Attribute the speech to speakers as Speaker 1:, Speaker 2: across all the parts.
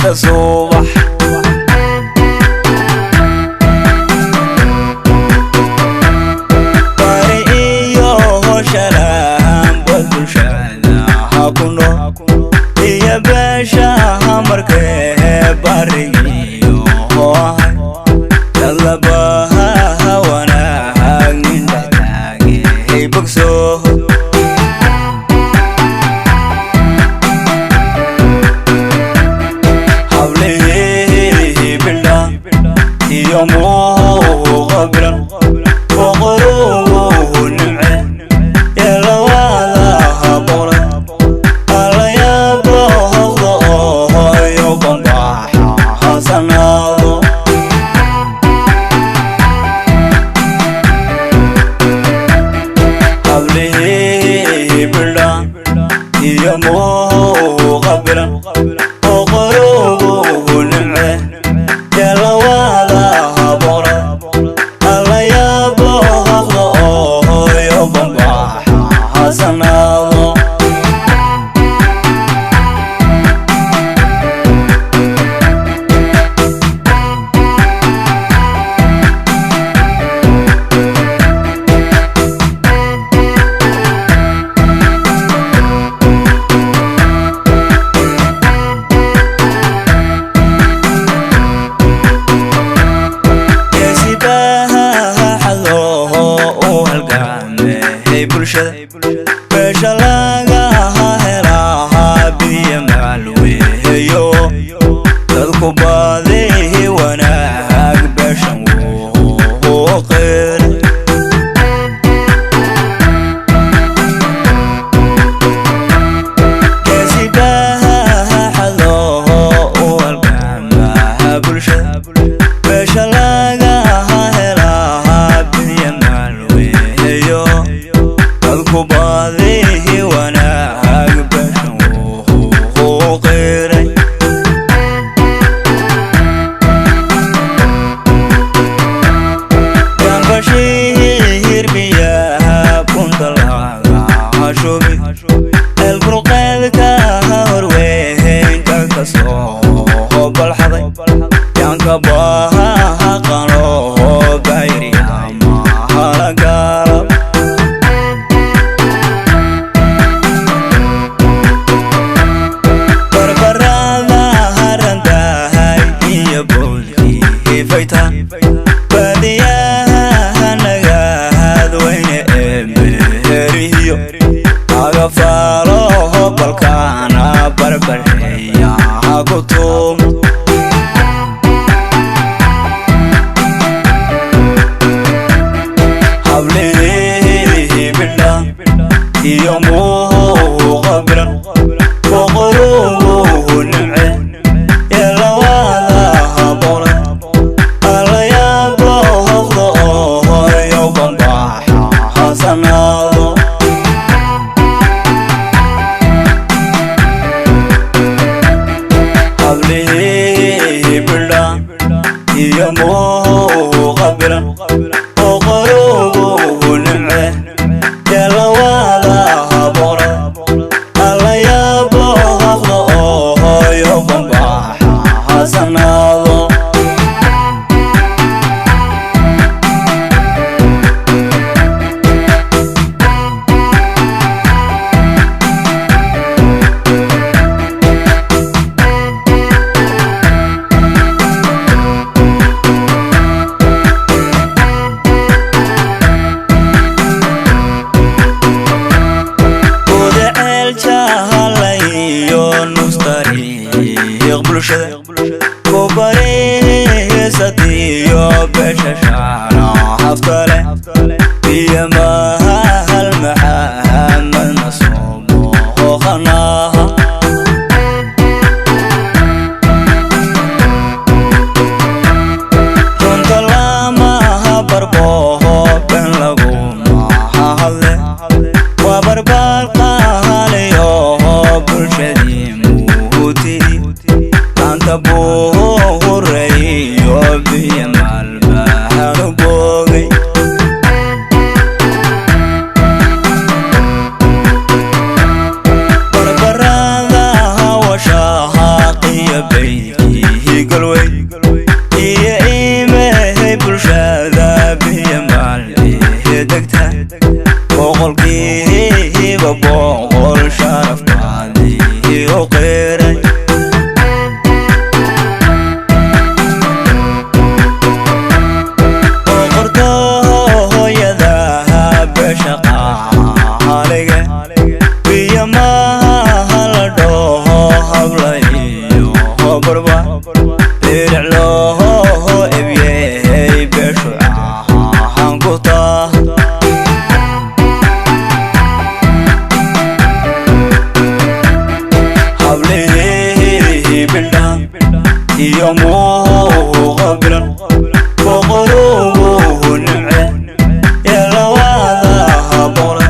Speaker 1: Lixda subax bari iyo hoshalahan bad bulshada ha ku nool iyo beeshaha markee barigiyo ahay dalabaha wanaag nin dhextaagay bogso. Hablihii bildha iyo muuqa bilan boqoruhu nimce yeelawaadaha boqorad alayaabo hoqda ooyo bambaxa hasanaado. Hablihii bildha iyo muuqa bilan boqoruhu nimce yeelawaadaha boqorad alayaabo hoqda ooyo bambaxa hasanaado. Geesibaha xadooho u halgaamay bulshada beesha lagaha helaha biyo macalweeyo dadku baadihi wanaag beeshan wuu qeeray. Geesibaha xadooho u halgaamaha bulshada beesha lagaha helaha biyo macalweeyo dadku baadihi wanaag beeshan wuu qeeray. Gambashihir biyaha bunta laga shubi eelburqeedka horweynta kasoo balxaday yaanka baha qanoho bayryamahalagala. Barbarada harandahay iyo boolkii fayta baadiyaha nagaad weyne ee meherihiyo agafaaloho balkaana barbareeya ha ku tuum. Hablihii bidha iyo muuqa bilan boqoruhu nimce yeelawaadaha boqorad alayaabo hoqda ooyo bambaxa hasanaado. Hablihii bidha iyo muuqa bilan boqoruhu nimce yeelawaadaha boqorad alayaabo hoqda ooyo bambaxa hasanaado. Gudaceel jahalayo nus tariiq bulshada ku bariisatiyo beesha shaara haftale biyo mahal maxamed nasoobo khanaha. Runta lamaha barboho ben laguma hadle waa barbaar qaaliyoho bulshadii muhuti laanta buu horeeyo biyo maalbahanu boogay. Barba biric loo ebyey beeshu cahan ku taa. Hablihii bildha iyo muuqa bilan boqorugu nimce yalawaadaha boqla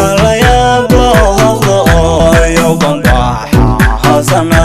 Speaker 1: alayaabo haqdo ooyo bambaxa hasana.